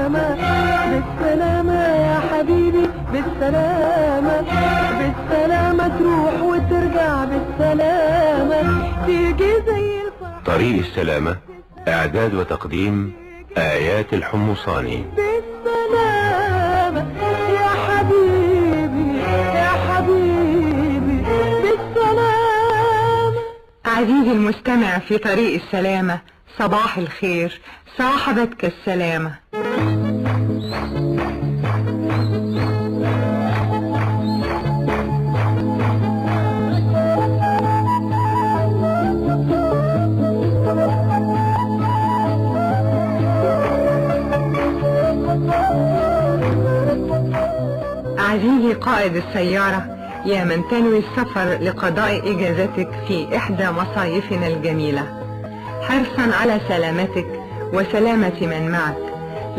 بالسلامة، بالسلامة يا حبيبي، بالسلامة، بالسلامة تروح وترجع بالسلامة، تيجي زي الفرح. طريق السلامة، إعداد وتقديم آيات الحمصاني. بالسلامة يا حبيبي، يا حبيبي، بالسلامة. عزيزي المستمع في طريق السلامة، صباح الخير، صاحبتك السلامة. عزيزي قائد السيارة، يا من تنوي السفر لقضاء إجازتك في إحدى مصايفنا الجميلة، حرصا على سلامتك وسلامة من معك،